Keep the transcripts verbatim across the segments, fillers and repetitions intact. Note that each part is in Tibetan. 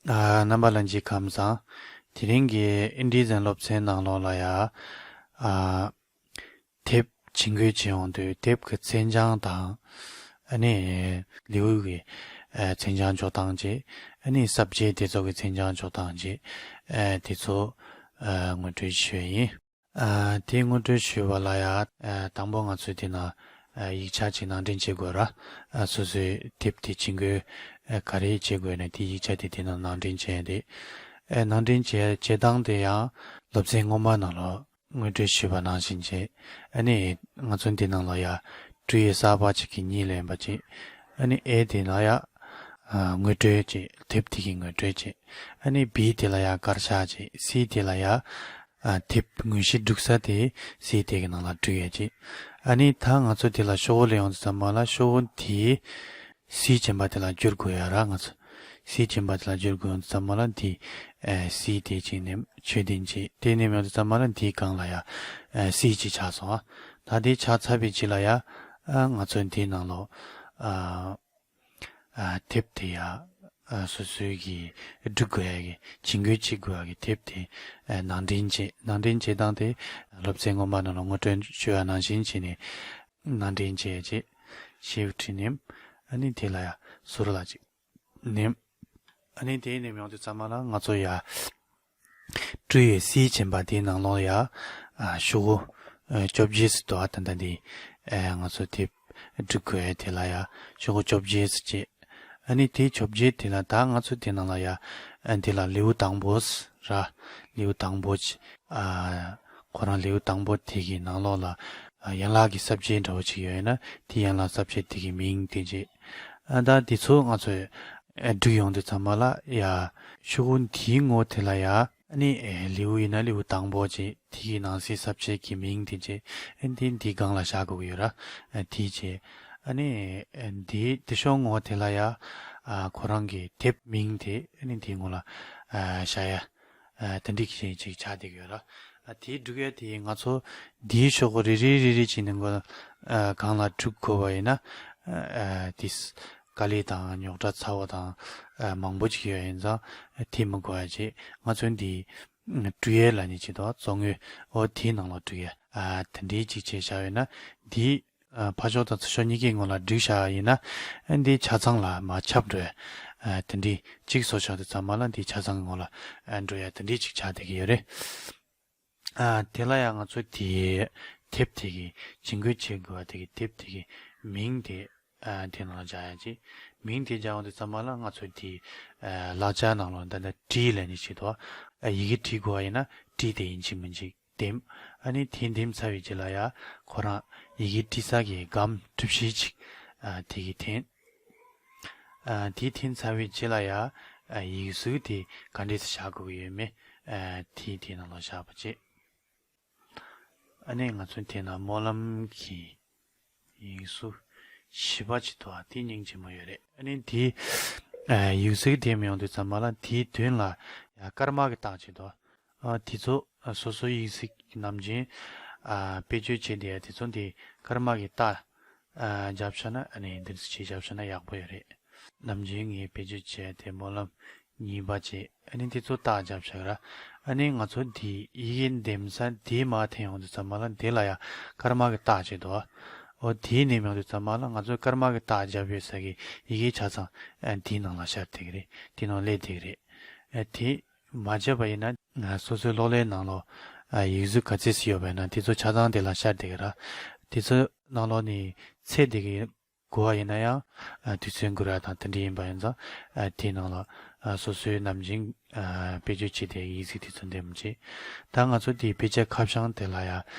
ཨ། རྣམ་པ་ལྷན་རྒྱས་ཁམས་བཟང་། དེ་རིང་གི་ཨིན་ཌི་ཛན་སློབ་ཚན་ནང་ལོགས་ལ་ཡ། ཨ། དེབ་ཇུས་འགོད་བྱེད་ཡོང་དུས་དེབ་ཀྱི་མཚན་བྱང་དང་། ཨ་ནི་ལེའུ་གི་ཨ་མཚན་བྱང་འཇོག་སྟངས་བཅས། ཨ་ནི་ས་བཅད་དེ་ཚོ་གི་མཚན་བྱང་འཇོག་སྟངས་བཅས། ཨ། དེ་ཚོ་ཨ་ངོ་སྤྲོད་ཞུ་ཡ་ཡིན། ཨ། དེ་ངོ་སྤྲོད་ཞུས་པ་ལ་ཡ། ཨ། དང་པོ་ང་ཚོས་དེ་ན་ཨ་ཡིག་ཆ་ཅིག་ནང་འདྲེན་བྱེད་དགོས་ར། ཨ། སོ་སོའི་དེབ་དེ་ཇུས་འགོད་ཨ་ག་རེ་བྱེད་དགོས་ན་དེ་ཡིག་ཆ་དེ་དེ་ནང་ནང་འདྲེན་བྱས་ཏེ། ཨ། ནང་འདྲེན་བྱེད་བྱེད་སྟངས་དེ་ཡང་སློབ་ཚན་སྔོན་མ་ནང་ལ་ངོ་སྤྲོད་ཞུས་པ་ནང་བཞིན་བྱས། ཨ་ནི་ང་ཚོ་འདི་ནང་ལ་ཡ་འབྲུ་ཡི་གསར་པ་ཅིག་གི་གཉིས་ལེན་པ་ཅིག་ཨ་ནི་ཨེ་དེ་ལ་ཡ་ཨ་ངོ་སྤྲོད་ཅིག་དེབ་དེ་གི་ངོ་སྤྲོད་ཅིག་ཨ་ནི་བི་དེ་ལ་ཡ་དཀར་ཆག་ཅིག་སི་དེ་ལ་ཡ་ཨ་དེབ་དངོས་གཞི་བསྒྲིགས་ས་དེ་སི་དེ་གི་ནང་ལ་བསྒྲིགས་ཡ་ཅིག་ཨ་ནི་ད་ང་ཚོ་དེ་ལ་ཤོག་བུ་ལེན་ཡོང་དུས་ཙམ་པ་ལ་ཤོག་བུ་དེ་སི་ཅན་པ་དེ་ལ་བསྒྱུར་དགོས་ཡ་ར། ང་ཚོ་སི་ཅན་པ་དེ་ལ་བསྒྱུར་དགོས་ཡོང་དུས་ཙམ་པ་ལ་འདི་ཨ་སི་དེ་ཅིག་ནེམ་ཆོས་ལྡན་ཅིག་དེ་ནེམ་ཡོང་དུས་ཙམ་པ་ལ་འདིའི་སྒང་ལ་ཡ་ཨ་སི་ཅིག་ཆགས་སོང་། ཨ། ད་དེ་ཆགས་ཚར་བའི་རྗེས་ལ་ཡ་ཨ་ང་ཚོ་འདིའི་ནང་ལོགས་ཨ་ཨ་དེབ་དེ་ཡ་ཨ་སོ་སོའི་གི་སྒྲིག་དགོས་ཡ་གི་ཇུས་འགོད་བྱེད་དགོས་ཡ་གི་དེབ་དེ་ཨ་ནང་འདྲེན་བྱེད། ནང་འདྲེན་བྱེད་སྟངས་དེ་སློབ་ཚན་སྔོན་མ་ནང་ལ་ངོ་སྤྲོད་ཞུ་ཡ་ནང་བཞིན་བྱས་ནས་ནང་འདྲེན་བྱེད་ཡ་བྱེད། ཞེས་བྲིས་ནས་ཨ་ནི་དེ་ལ་ཡ་ཟུར་ལ་ཅིག་ནེམ། ཨ་ནི་དེ་ནེམ་ཡོང་དུས་ཙམ་པ་ལ་ང་ཚོ་ཡ་འབྲུ་ཡི་སི་ཅན་པ་དེའི་ནང་ལོགས་ཡ་ཨ་ཤོག་གུ་ཨ་བཅོ་བརྒྱད་ཟེར་འདུག་ཨ་ད་ལྟ་འདི་ཨ་ང་ཚོ་དེབ་སྒྲིག་དགོས་ཡ་དེ་ལ་ཡ་ཤོག་གུ་བཅོ་བརྒྱད་ཟེར་བྱས། ཨ་ནི་དེ་བཅོ་བརྒྱད་དེ་ལ་ད་ང་ཚོ་དེ་ནང་ལ་ཡ་ཨ་འདི་ལ་ལེའུ་དང་པོ་ཟེར་ར། ལེའུ་དང་པོ་ཅིག་ཨ་ཁོ་རང་ལེའུ་དང་པོ་དེ་གི་ནང་ལོགས་ལ་ཨ་ཡན་ལག་གི་ས་བཅད་འདྲ་བོ་ཅིག་ཡོད་ན་དེ་ཡན་ལག་ས་བཅད་དེ་གི་མིང་དེ་བྱས། ཨ་ད་དེ་ཚོ་ང་ཚོས་ཨ་བསྒྲིགས་ཡོང་དུས་ཙམ་པ་ལ་ཡ་ཤོག་གུ་འདིའི་ངོ་དེ་ལ་ཡ་ཨ་ནི་ཨེ་ལེའུ་ཡིན་ན་ལེའུ་དང་པོ་བྱས། དེ་གི་ནང་གསེས་ས་བཅད་ཀྱི་མིང་དེ་བྱས། ཨ་འདི་འདི་སྒང་ལ་བཞག་དགོས་ཀྱི་ཡོད་ར། ཨ་དེ་བྱས། ཨ་ནི་ཨ་འདི་དེ་ཤོག་ངོ་དེ་ལ་ཡ་ཨ་ཁོ་རང་གི་དེབ་མིང་དེ་ཨ་ནི་འདིའི་ངོ་ལ་ཨ་བཞག་ཡ། ཨ་དེ་འདྲ་ཞིག་ཅིག་ཆགས་བསྡད་ཀྱི་ཡོད་ར། ཨ་དེ་བསྒྲིགས་ཡ་དེ་ང་ཚོ་འདིའི་ཤོག་གུ་རེ་རེ་རེ་རེ་བྱས་ནས་མགོ་ཨ་སྒང་ལ་བསྒྲིགས་དགོས་པ་ཡིན་ན་ཨ་དེ་དཀའ་ལས་དང་རྙོག་དྲ་ཚ་བོ་དང་ཨ་མང་པོ་ཅིག་ཡོད་ཡིན་ཙང་དེ་མི་དགོས་ཡ་བྱས། ང་ཚོ་འདི་ཨ་བསྒྲིགས་ཡ་ལབ་ནས་བྱེད་དོ་བཙོང་ཡོད། འོ་དེའི་ནང་ལ་བསྒྲིགས་ཡ་ཨ་དེ་འདྲའི་ཅིག་བྱས་བཞག་ཡོད་ན་འདི་ཨ་ཕར་ཕྱོགས་དང་ཚུར་ཕྱོགས་གཉིས་ཀའི་ངོ་ལ་བསྒྲིགས་བཞག་ཡིན་ན་ཨ་འདི་ཆ་ཚང་ལ་མར་ཁྱབ་འགྲོ་ཡ། ཨ་དེ་འདྲའི་གཅིག་བཟོ་བཞག་དུས་ཙམ་པ་ལ་འདི་ཆ་ཚང་གི་ངོ་ལ་ཨ་འགྲོ་ཡ་དེ་འདྲའི་ཅིག་ཆགས་བསྡད་ཀྱི་ཡོད་རེད། ཨ་དེ་ལ་ཡང་ང་ཚོ་དེའི་དེབ་དེ་གི་ཇུས་འགོད་བྱེད་དགོས་པ་དེ་གི་དེབ་དེ་གི་མིང་དེ་ཨ་དེ་ནང་ལ་སྦྱར་ཡ་ཅིག་མིང་དེ་སྦྱར་ཡོང་དུས་ཙམ་པ་ལ་ང་ཚོ་དེ་ཨ་ལག་ཆ་ནང་ལ་ད་ལྟ་བྲིས་ལབ་ནས་བྱེད་དོ། ཨ་ཡི་གེ་བྲིས་དགོས་པ་ཡིན་ན་བྲིས་དེ་ཡིན་གཅིག་མིན་གཅིག་འདེམས། ཨ་ནི་དེ་འདེམས་ཚར་བའི་རྗེས་ལ་ཡ་ཁོ་རང་ཡི་གེ་བྲིས་ས་གི་སྒམ་གྲུ་བཞི་ཅིག་ཨ་དེ་གི་འཐེན། ཨ་དེ་འཐེན་ཚར་བའི་རྗེས་ལ་ཡ་ཨ་ཡིག་གཟུགས་དེ་ག་འདྲས་སེ་བཞག་དགོས་ཀྱི་ཡོད་མེད་ཨ་དེ་དེ་ནང་ལ་བཞག་པ་བྱེད། ཨ་ནི་ང་ཚོ་དེ་ན་སྨོན་ལམ་གྱི་ཡིག་གཟུགས་བཞི་པ་ཅིག་འདུག་ཨ་དེ་སྙིང་རྗེ་མོ་ཡོད་རེད། ཨ་ནི་དེ་ཨ་ཡིག་གཟུགས་འདེམས་ཡོང་དུས་ཙམ་པ་ལ་དེའི་མདུན་ལ་ཡ་སྐར་མ་གི་རྟགས་ཅིག་འདུག་ཨ་དེ་ཚོ་ཨ་སོ་སོའི་ཡིག་གཟུགས་ཀྱི་ནམ་རྒྱུན་ཨ་བེད་སྤྱོད་བྱེད་བསྡད་ཡ་དེ་ཚོ་འདི་སྐར་མ་གི་རྟགས་ཨ་བརྒྱབ་བཞག་ན་ཨ་ནི་འདི་ཚོ་ཅིག་བརྒྱབ་བཞག་ན་ཡག་པོ་ཡོད་རེད། ནམ་རྒྱུན་ངས་བེད་སྤྱོད་བྱས་དེ་སྨོན་ལམ་གཉིས་པ་བྱས། ཨ་ནི་དེ་ཚོ་རྟགས་བརྒྱབ་བཞག་ར། ཨ་ནི་ང་ཚོ་འདི་ཡི་གེ་འདེམས་ས་འདིའི་མར་འཐེན་ཡོང་དུས་ཙམ་པ་ལ་འདི་ལ་ཡ་སྐར་མ་གི་རྟགས་བྱེད་དོ། འོ་དེའི་ནས་མྱོང་དུས་ཙམ་པ་ལ་ང་ཚོས་སྐར་མ་གི་རྟགས་བརྒྱབ་ཡོད་ས་གི་ཡི་གེ་ཆ་ཚང་ཨ་འདིའི་ནང་ལ་ཤར་བསྡད་ཀྱི་རེད། འདིའི་ནང་སླེབས་བསྡད་ཀྱི་རེད། ཨ་དེ་མ་བརྒྱབ་པ་ཡིན་ན་ང་སོ་སོའི་གློག་ཀླད་ནང་ལོགས་ཨ་ཡིག་གཟུགས་ག་ཚད་ཅིག་ཡོད་པ་ཡིན་ན་དེ་ཚོ་ཆ་ཚང་དེ་ལ་ཤར་བསྡད་ཀྱི་ར། དེ་ཚོ་ནང་ལོགས་ནས་ཚེག་དེ་གི་དགོས་པ་ཡིན་ན་ཡང་ཨ་དུས་ཚོད་འགོར་ཡ་དང་དེ་འདྲ་ཡིན་པ་ཡིན་ཙང་ཨ་དེའི་ནང་ལ་ཨ་སོ་སོའི་ནམ་རྒྱུན་ཨ་བེད་སྤྱོད་བྱེད་བསྡད་ཡིག་གཟུགས་དེ་ཚོ་འདེམས་བྱེད། ད་ང་ཚོ་དེའི་དཔེ་ཆ་ཁ་བྱང་དེ་ལ་ཡ་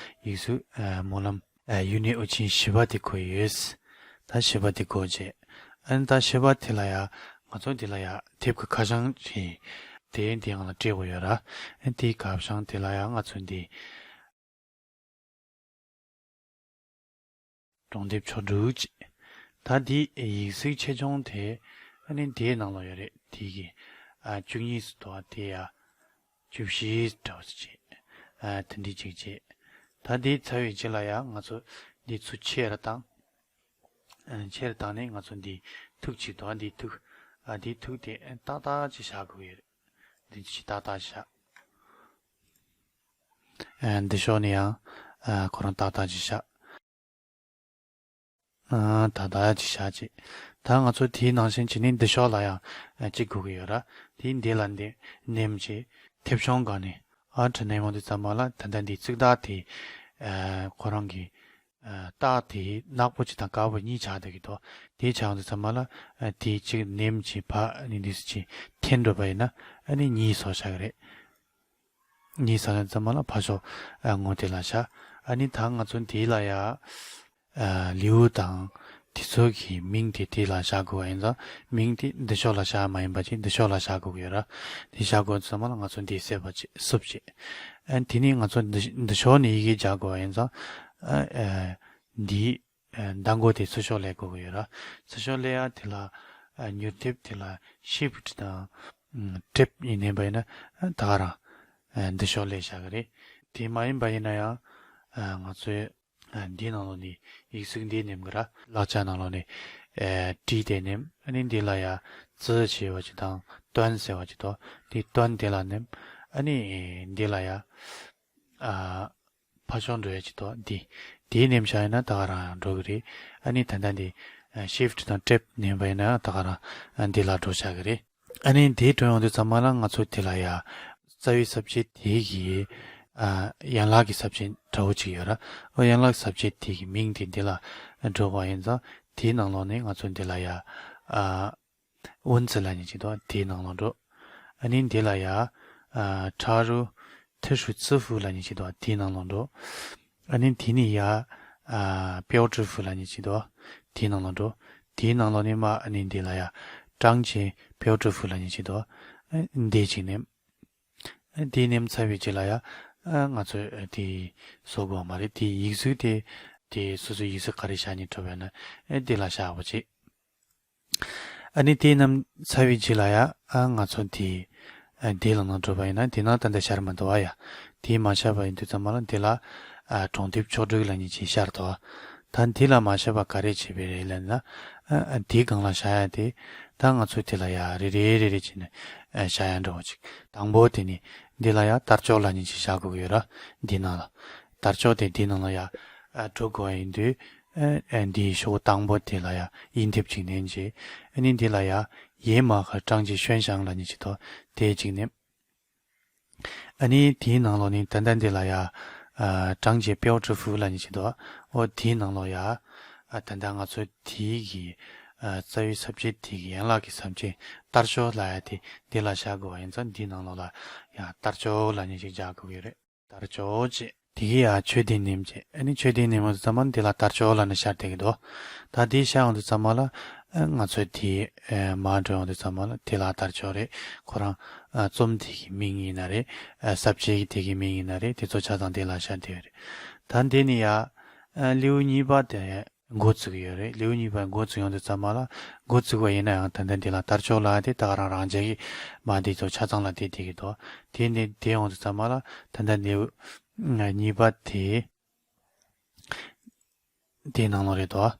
ཡིག་གཟུགས་ཨ་སྨོན་ལམ་ཨ་ཡུན་ནི་དབུ་ཅན་བཞི་པ་དེ་བཀོད་ཡོད། ད་བཞི་པ་དེ་བཀོད་རྗེས་ཨ་ནི་ད་བཞི་པ་དེ་ལ་ཡ་ང་ཚོ་འདི་ལ་ཡ་དེབ་ཀྱི་ཁ་བྱང་རེད། དེ་འདི་ཡང་ལ་སྤྲད་དགོས་ཡོད་ར། ཨ་ནི་དེའི་ཁ་བྱང་དེ་ལ་ཡ་ང་ཚོ་འདི་སྒྲུང་དེབ་ཆོག་འགྲིག་ཅིག་ད་འདི་ཡིག་གཟུགས་ཆེ་ཆུང་དེ་ཨ་ནི་དེའི་ནང་ལ་ཡོད་རེད། དེ་གི་ཨ་བཅུ་གཉིས་སུ་དོ་དེ་ཡ་བཅུ་བཞི་འདྲ་བོ་ཅིག་ཨ་དེ་འདྲ་ཅིག་བྱས། ད་འདི་ཚར་བའི་རྗེས་ལ་ཡ་ང་ཚོ་འདི་ཚུར་ཆེ་རུ་བཏང་། ཨ་ཆེ་རུ་བཏང་ནས་ང་ཚོ་འདི་ཐིག་ཅིག་དོ་འདི་ཐིག་ ཨ་དེའི་ཐུག་དེ་ཏག་ཏག་ཅིག་བཞག་དགོས་ཡོད་རེད། འདི་ཅིག་ཏག་ཏག་བཞག་ཨ་འདི་ཕྱོགས་ནས་ཡང་ཨ་ཁོ་རང་ཏག་ཏག་ཅིག་བཞག་ཨ་ཏག་ཏག་ཅིག་བཞག་ཅིག་ད་ང་ཚོ་དེའི་ནང་བཞིན་བྱས་ནས་འདི་ཕྱོགས་ལ་ཡང་ཨ་གཅིག་དགོས་ཀྱི་ཡོད་ར། དེ་འདི་ལ་འདི་ནེམ་ཅིག་མཐེབ་གཞོང་སྒང་ནས་ཨ་དྲི་ནས་ཡོང་དུས་ཙམ་པ་ལ་ད་ལྟ་འདི་ཙིག་དག་དེ་ཨ་ཁོ་རང་གི་ཨ་རྟགས་དེ་ནག་པོ་ཅིག་དང་དཀར་པོ་གཉིས་ཆགས་བསྡད་ཀྱི་འདུག་དེ་ཆགས་ཡོང་དུས་ཙམ་པ་ལ་ཨ་དེ་གཅིག་ནེམ་ཅིག་ཕར་ཨ་ནི་འདི་སུ་ཅིག་འཐེན་འགྲོ་བ་ཡིན་ན་ཨ་ནི་གཉིས་བཟོ་བཞག་གི་རེད། གཉིས་བཟོ་ཡོང་དུས་ཙམ་པ་ལ་ཕར་ཕྱོགས་ཨ་ངོ་དེ་ལ་བཞག་ཨ་ནི་ད་ང་ཚོ་འདི་ལ་ཡ་ཨ་ལེའུ་དང་དེ་ཚོ་གི་མིང་དེ་དེ་ལ་བཞག་དགོས་པ་ཡིན་ཙང་མིང་དེ་འདི་ཕྱོགས་ལ་བཞག་མ་ཡིན་པ་ཅིག་འདི་ཕྱོགས་ལ་བཞག་དགོས་ཀྱི་ཡོད་ར། དེ་བཞག་དགོས་ཙམ་པ་ལ་ང་ཚོ་འདི་གསལ་པོ་ཅིག་སུབ་ཅིག་ཨ་དེ་ནས་ང་ཚོ་འདི་འདི་ཕྱོགས་ནས་ཡི་གེ་རྒྱག་དགོས་པ་ཡིན་ཙང་ཨ་ཨ་འདིའི་ཨ་མདའ་མགོ་དེ་ཚུར་ཕྱོགས་སླེབས་དགོས་ཀྱི་ཡོད་ར། ཚུར་ཕྱོགས་སླེབས་ཡ་དེ་ལ་ཨ་མྱུར་མཐེབ་དེ་ལ་ཤིབ་ཊི་དང་ཨ་ཊེབ་ཡིན་ནས་པ་ཡིན་ན་ཨ་ད་ག་རང་ཨ་འདི་ཕྱོགས་སླེབས་བཞག་གི་རེད། དེ་མ་ཡིན་པ་ཡིན་ན་ཡང་ཨ་ང་ཚོའི་ཨ་འདིའི་ནང་ལོགས་ནས་ཡིག་གཟུགས་འདི་ནེམ་གི་ར། ལག་ཆ་ནང་ལོགས་ནས་ཨེ་ཊི་དེ་ནེམ། ཨ་ནི་འདི་ལ་ཡ་ཙི་ཞེས་པ་ཅིག་དང་ཏོན་ཟེར་བ་ཅིག་འདུག་དེ་ཏོན་དེ་ལ་ནེམ། ཨ་ནི་འདི་ལ་ཡ་ཨ་ཕར་ཕྱོགས་འགྲོ་ཡ་ཅིག་འདུག་འདི་དེ་ནེམ་བཞག་ཡིན་ན་ད་ག་རང་འགྲོ་གི་རེད། ཨ་ནི་ད་ལྟ་འདི་ཤིབ་ཊི་དང་ཊེབ་ནེམ་པ་ཡིན་ན་ད་ག་རང་འདི་ལ་འགྲོ་བཞག་གི་རེད། ཨ་ནི་དེ་འགྲོ་ཡོང་དུས་ཙམ་པ་ལ་ང་ཚོ་དེ་ལ་ཡ་རྩ་བའི་ས་བཅད་དེ་གི་ཨ་ཡན་ལག་གི་ས་བཅད་འདྲ་བོ་ཅིག་ཡོད་ར། ཨོ་ཡན་ལག་གི་ས་བཅད་དེ་གི་མིང་དེ་འདི་ལ་འགྲོ་བ་ཡིན་ཙང་དེའི་ནང་ལོགས་ནས་ང་ཚོ་འདི་ལ་ཡ་ཨ་ཝུན་ཙི་ལབ་མཁན་ཅིག་འདུག་དེའི་ནང་ལོགས་འགྲོ། ཨ་ནི་འདི་ལ་ཡ་ཨ་ཁྲ་རུ་ཐི་ཧྲུ་ཙི་ཧྥུ་ལབ་མཁན་ཅིག་འདུག་དེའི་ནང་ལོགས་འགྲོ། ཨ་ནི་དེ་ནས་ཡ་ཨ་པའོ་ཀྲི་ཧྥུ་ལབ་མཁན་ཅིག་འདུག་དེའི་ནང་ལོགས་འགྲོ། དེའི་ནང་ལོགས་ནས་མར་ཨ་ནི་འདི་ལ་ཡ་ཀྲང་ཅན་པའོ་ཀྲི་ཧྥུ་ལབ་མཁན་ཅིག་འདུག་ཨ་འདི་ཅིག་ནེམ། ཨ་འདི་ནེམ་ཚར་བའི་རྗེས་ལ་ཡ་ཨ་ང་ཚོས་ཨ་དེ་བཟོ་དགོས་པ་མ་རེད། དེ་ཡིག་གཟུགས་དེ་དེ་སོ་སོའི་ཡིག་གཟུགས་ག་རེ་བཞག་ནས་འགྲོ་བས་ན་ཨ་འདི་ལ་བཞག་པ་བྱེད། ཨ་ནི་དེ་རྣམས་ཚར་བའི་རྗེས་ལ་ཡ་ཨ་ང་ཚོ་དེ་ཨ་དེ་ལ་ནང་འགྲོ་བ་ཡིན་ན་དེ་ནང་ད་ལྟ་ཤར་མི་འདུག་བ་ཡ། དེ་མ་ཤར་བ་ཡིན་དུས་ཙམ་པ་ལ་དེ་ལ་ཨ་གྲོང་དེབ་ཕྱོགས་སྒྲིག་ལབ་མཁན་ཅིག་ཤར་འདུག་ད་དེ་ལ་མ་ཤར་བ་ག་རེ་བྱེད་པའི་རེད་ལབ་ན་ཨ་ཨ་དེའི་སྒང་ལ་བཞག་ཡ་དེ་ད་ང་ཚོ་དེ་ལ་ཡ་རེ་རེ་རེ་རེ་བྱས་ནས་ཨ་བཞག་ཡ་འདྲ་བོ་ཅིག་དང་པོ་དེ་ནི་འདི་ལ་ཡ་དར་ལྕོག་ལབ་མཁན་ཅིག་བཞག་དགོས་ཀྱི་ཡོད་ར། འདི་ནང་ལ་དར་ལྕོག་དེ་འདི་ནང་ལ་ཡ་ཨ་འགྲོ་དགོས་པ་ཡིན་དུས། ཨ་ཨ་འདིའི་ཤོག་གུ་དང་པོ་དེ་ལ་ཡ་དབྱིན་དེབ་ཅིག་ནེམ་བྱས། ཨ་ནི་འདི་ལ་ཡ་ཡེ་མ་ཁ་ཀྲང་ཅེ་ཤོན་ཞང་ལབ་མཁན་ཅིག་འདུག་དེ་ཅིག་ནེམ། ཨ་ནི་དེའི་ནང་ལོགས་ནས་ད་ལྟ་འདི་ལ་ཡ་ཨ་ཀྲང་ཅེ་པའོ་ཀྲི་ཧྥུ་ལབ་མཁན་ཅིག་འདུག་འོ་དེའི་ནང་ལོགས་ཡ་ཨ་ད་ལྟ་ང་ཚོ་དེའི་གི་ཨ་རྩ་བའི་ས་བཅད་དེ་གི་ཡན་ལག་གི་ས་བཅད་དར་ལྕོག་ལབ་ཡ་དེ་འདི་ལ་བཞག་དགོས་པ་ཡིན་ཙང་འདིའི་ནང་ལོགས་ལ་ཡ་དར་ལྕོག་ལབ་མཁན་ཅིག་བཞག་དགོས་ཀྱི་རེད། དར་ལྕོག་ཅེས། དེ་གི་ཡ་མཆོད་རྟེན་ནེམ་ཅེས། ཨ་ནི་མཆོད་རྟེན་ནེམ་ཙམ་པ་འདི་ལ་དར་ལྕོག་ལབ་ནས་ཤར་བསྡད་ཀྱི་འདུག་ད་དེ་ཤར་ཡོང་དུས་ཙམ་པ་ལ་ཨ་ང་ཚོས་དེ་ཨ་མར་འགྲོ་ཡོང་དུས་ཙམ་པ་ལ་དེ་ལ་དར་ལྕོག་རེད། ཁོ་རང་ཨ་རྩོམ་དེ་གི་མིང་ཡིན་ན་རེད། ཨ་ས་བཅད་ཀྱི་དེ་གི་མིང་ཡིན་ན་རེད། དེ་ཚོ་ཆ་ཚང་དེ་ལ་ཤར་བསྡད་ཡོད་རེད། ད་འདི་ནི་ཡ་ཨ་ལེའུ་གཉིས་པ་དེ་འགོ་བཙུགས་ཡོད་རེད། ལེའུ་གཉིས་པ་འགོ་བཙུགས་ཡོང་དུས་ཙམ་པ་ལ་འགོ་བཙུགས་པ་ཡིན་ན་ཡང་ད་ལྟ་འདི་ལ་དར་ལྕོག་ལབ་དེ་ད་ག་རང་རང་འཇགས་ཀྱི་མ་དེ་ཚོ་ཆ་ཚང་ལ་དེ་དེ་གི་འདུག་དེ་ནས་དེ་ཡོང་དུས་ཙམ་པ་ལ་ད་ལྟ་ལེའུ་གཉིས་པ་དེ་དེའི་ནང་ལོགས་རེད་འདུག་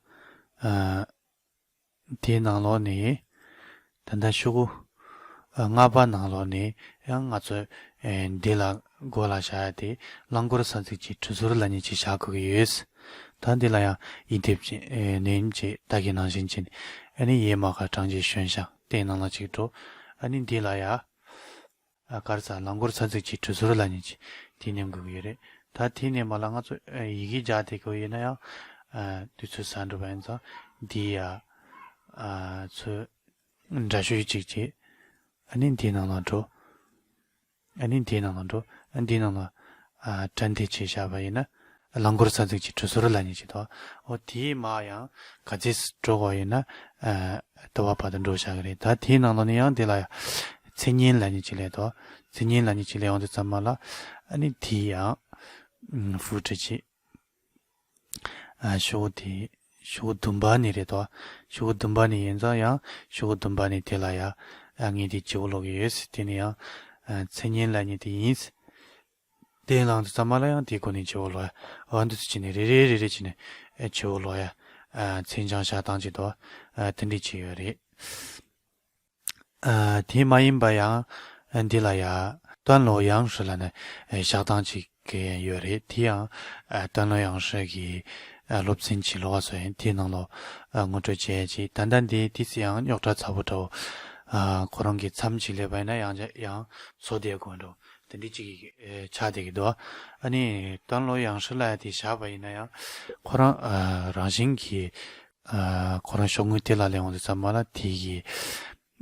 ཨ་དེའི་ནང་ལོགས་ནས་ད་ལྟ་ཤོག་གུ་ཨ་ལྔ་པ་ནང་ལོགས་ནས་ཡང་ང་ཚོས་ཨེ་འདི་ལ་མགོ་ལ་བཞག་ཡ་དེ་རླངས་འཁོར་ས་ཚིགས་ཀྱི་གྲུ་ཟུར་ལབ་མཁན་ཅིག་བཞག་དགོས་ཀྱི་ཡོད། ད་འདི་ལ་ཡང་དབྱིན་དེབ་ཅིག་ཨེ་ནེམ་ཅིག་ད་གིན་ནང་བཞིན་ཅིག་ཨ་ནི་ཡེ་མ་ཁ་ཀྲང་ཅེ་ཤོན་ཞང་དེའི་ནང་ལ་ཅིག་འགྲོ། ཨ་ནི་འདི་ལ་ཡ་ཨ་ག་རེ་ཟ་རླངས་འཁོར་ས་ཚིགས་ཀྱི་གྲུ་ཟུར་ལབ་མཁན་ཅིག་དེ་ནེམ་དགོས་ཀྱི་ཡོད་རེད། ད་དེ་ནེམ་པ་ལ་ང་ཚོ་ཨ་ཡི་གེ་རྒྱག་བསྡད་དགོས་ཡིན་ན་ཡང་ཨ་དུས་ཚོད་ཟ་འགྲོ་བ་ཡིན་ཙང་འདི་ཡ་ཨ་ཚོ་འདྲ་ཤོས་ཅིག་བྱེད། ཨ་ནི་འདིའི་ནང་ལ་འགྲོ། ཨ་ནི་འདིའི་ནང་ལ་འགྲོ། ཨ་འདིའི་ནང་ལ་ཨ་དྲན་དེ་བྱས་བཞག་པ་ཡིན་ན་རླངས་འཁོར་ས་ཚིགས་ཀྱི་གྲུ་ཟུར་ལབ་མཁན་ཅིག་འདུག་འོ་དེའི་མར་ཡང་ག་ཚོད་འགྲོ་དགོས་ཡིན་ན་ཨ་དེ་བ་བར་དུ་འགྲོ་བཞག་གི་རེད། ད་དེའི་ནང་ལ་ནི་ཡང་དེ་ལ་ཡང་མཚན་སྙན་ལབ་མཁན་ཅིག་སླེབས་འདུག་མཚན་སྙན་ལབ་མཁན་ཅིག་སླེབས་ཡོང་དུས་ཙམ་པ་ལ་ཨ་ནི་དེའི་ཡང་ཧྥུ་ཁྲི་ཅིག་ཨ་ཤོག་དེ་ཤོག་བདུན་པ་ནས་རེད་དོ། ཤོག་བདུན་པ་ནས་ཡིན་ཙང་ཡང་ཤོག་བདུན་པ་ནས་དེ་ལ་ཡ་ཨ་ངས་དེ་བརྗེ་པོ་ལོག་གི་ཡོད། དེ་ནས་ཡང་ཨ་མཚན་སྙན་ལབ་མཁན་དེ་ཡིན། དེ་ལངས་དུས་ཙམ་པ་ལ་ཡང་དེའི་སྒོ་ནས་བརྗེ་པོ་ལོག་ཡ། འོ་འདི་ཚོ་བྱས་ནས་རེ་རེ་རེ་རེ་བྱས་ནས་ཨ་བརྗེ་པོ་ལོག་ཡ། ཨ་མཚན་བྱང་བཞག་སྟངས་ཅིག་དོ། ཨ་དེ་འདྲས་བྱས་ཡོད་རེད། ཨ་དེ་མ་ཡིན་པ་ཡང་འདི་ལ་ཡ་段落样式ལ་ནི་བཞག་སྟངས་ཅིག་གི་ཡོད་རེད། དེ་ཡང་ཨ་段落样式གི་ཨ་སློབ་ཚན་གྱི་ལོ་བ་སོ་ཡིན། དེའི་ནང་ལོ་ཨ་ངོ་སྤྲོད་བྱས་ཅིག་ད་ལྟ་འདི་ཏི་སི་ཡང་རྙོག་དྲ་ཚ་པོ་འདྲ་བོ་ཨ་ཁོ་རང་གི་མཚམས་ཅིག་སླེབས་པ་ཡིན་ན་ཡང་ཡང་བཟོ་བསྡད་དགོས་འགྲོ། དེ་འདྲི་ཅིག་ཆགས་བསྡད་ཀྱི་འདུག་ཨ་ནི་段落样式ལ་ཡ་དེ་བཞག་པ་ཡིན་ན་ཡང་ཁོ་རང་ཨ་རང་བཞིན་གྱི་ཨ་ཁོ་རང་ཤོག་ངོས་དེ་ལ་སླེབས་འོང་དུས་ཙམ་པ་ལ་དེ་གི་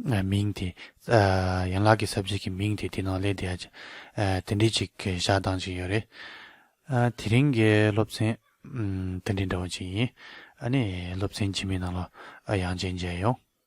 ཨ་མིང་དེ་ཨ་ཡན་ལག་གི་སབ་ཇེག་གི་མིང་དེ་དེ་ནང་སླེབས་བསྡད་ཡ་ཅིག་ཨ་དེ་འདྲི་ཅིག་བཞག་སྟངས་ཅིག་ཡོད་རེད། ཨ་དེ་རིང་གི་སློབ་ཚན་ཨམ་དེ་འདྲི་འདྲ་བོ་ཅིག་ཡིན། ཨ་ནི་སློབ་ཚན་རྗེས་མའི་ནང་ལ་ཨ་ཡང་བསྐྱར་མཇལ་ཡོང་།